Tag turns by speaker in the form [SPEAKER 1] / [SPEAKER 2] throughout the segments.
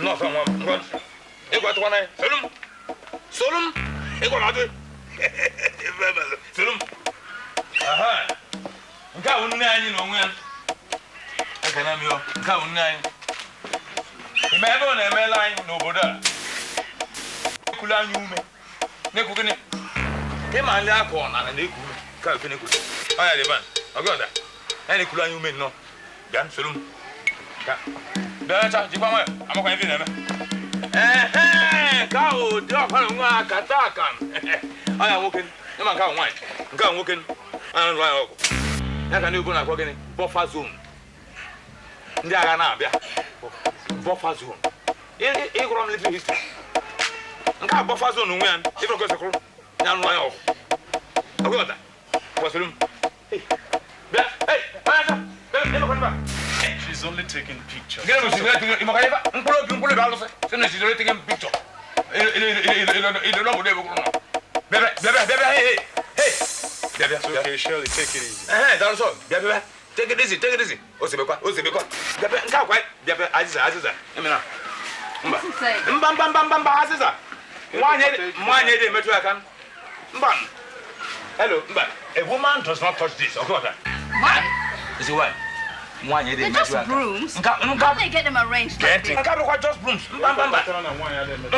[SPEAKER 1] Nnọọ nwa m. Ngwa. Ịgwa tụkwana ya. Solu m. Solu m. Ịgwa m atụ. Solu m. Aha. Nke a bụ nne anyị na onwe ya. Ekene m yo. Nke a bụ nne anyị. Ime ebe ọ na-emela anyị n'obodo a. Ekulu anyị ume. Na-ekwu gịnị? Ịma ndị akụ ọnara na-eku ume. Nke a bụ na-ekwu. Ọ ya dị ebe a. Ọ gị ọda. Anyị na-ekulu anyị ume nnọọ. Bịa solu m. Bịa cha jikwa nwayọ. Amakwa ife ị na-eme. Ehe, nke ahụ dị ọkwa na nwa aka taa aka. Ọ ya nwoke. Ịma nke ahụ nwaanyị. Nke ahụ nwoke. Anyị lụọ ya ọgụ. Ya ka ndị obodo na-akpọ gịnị? Buffer zone. Ndị agha na-abịa. Buffer zone. Ịgụrọ m little history. Nke a buffer zone onwe ya. Ịfụrụ ka o si kwụrụ. Ya lụọ ya ọgụ. Ọgụ ọta. Kwasịrị m. Bịa. Hey, onye aka. Bịa, ịnọkwa n'ebe a.
[SPEAKER 2] She's only taking pictures.
[SPEAKER 1] Gịnị bụ sizere maka ife mkpụrụ obi alụsị sị na sizere taking picture. Ile n'obodo ebe kwụrụ nọ. Bịa bịa bịa bịa bịa hey hey. Bịa bịa.
[SPEAKER 2] It's okay, Shirley, take it easy.
[SPEAKER 1] Ehe, daalụ sọ. Bịa bịa. Take it easy, take it easy. O sebekwa, o sebekwa. Bịa bịa nke akwa bịa bịa azịza azịza. Emena. Mba. Mba mba mba mba mba azịza. Nwaanyị nwaanyị dị emetụ aka. Mba. Hello, mba. A woman does not touch this. Okay, what?
[SPEAKER 3] Why?
[SPEAKER 1] You see why? Nwaanyị dị
[SPEAKER 3] They're
[SPEAKER 1] emetụ
[SPEAKER 3] just
[SPEAKER 1] aka.
[SPEAKER 3] brooms.
[SPEAKER 1] Nka nka
[SPEAKER 3] How do they get them arranged like this?
[SPEAKER 1] Nke a bụrụkwa just brooms. Mba mba mba.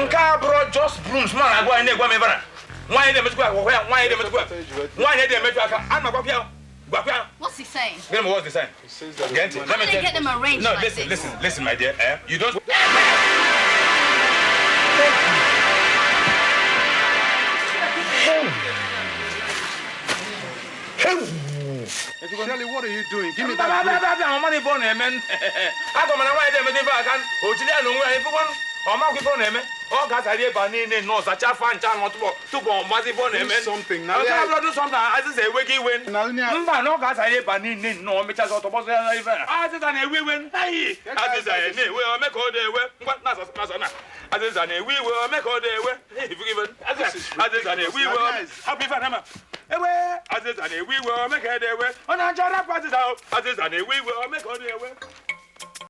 [SPEAKER 1] Nke a bụrụ just brooms. Mụ na-agwa anyị na-egwa m ebe a. Nwaanyị na-emetụkwa aka ya, nwaanyị na-emetụkwa aka. Nwaanyị na-emetụ aka. A na-agwakwa ya. Gwakwa ya.
[SPEAKER 3] What's he saying?
[SPEAKER 1] Gịnị what's the sign?
[SPEAKER 2] He says that
[SPEAKER 1] Get it.
[SPEAKER 3] How do they get them arranged
[SPEAKER 1] No,
[SPEAKER 3] like
[SPEAKER 1] listen,
[SPEAKER 3] this?
[SPEAKER 1] listen, listen, my dear. Eh? You don't.
[SPEAKER 2] Shirley, what are you doing? Give me
[SPEAKER 1] Mba,
[SPEAKER 2] that
[SPEAKER 1] mba,
[SPEAKER 2] broom.
[SPEAKER 1] mba, mba, ọma ife ọ na-eme. Agwa m na nwaanyị na-emetụ ife aka. O jide ya na onwe ya ifụkwanụ. Ọ makwa ife ọ na-eme. Ọ ga-azara ebe a niile nnọọ zacha fa ncha nọ tupu ọ mazi ife ọ na-eme.
[SPEAKER 2] Do something now.
[SPEAKER 1] Nke a bụrụ do something, azịza ewe gị iwe. Mba, na ọ ga-azara ebe a niile nnọọ mechazi ọtọ gbọsọ ya na ife a. Azịza na-ewe iwe. Ayi, azịza ya na-ewe ome ka ọ na-ewe. Ngwa, na-asa na-asa na. Azịza na-ewe iwe ome ka ọ na-ewe. Ifugo ife. Azịza na-ewe iwe ome. Hapụ ife a na-ama. Ewe, azịza na-ewe iwe ome ka ọ na-ewe. Ọ na-achọ rapụ azịza o. Azịza na-ewe iwe ome ka ọ na-ewe.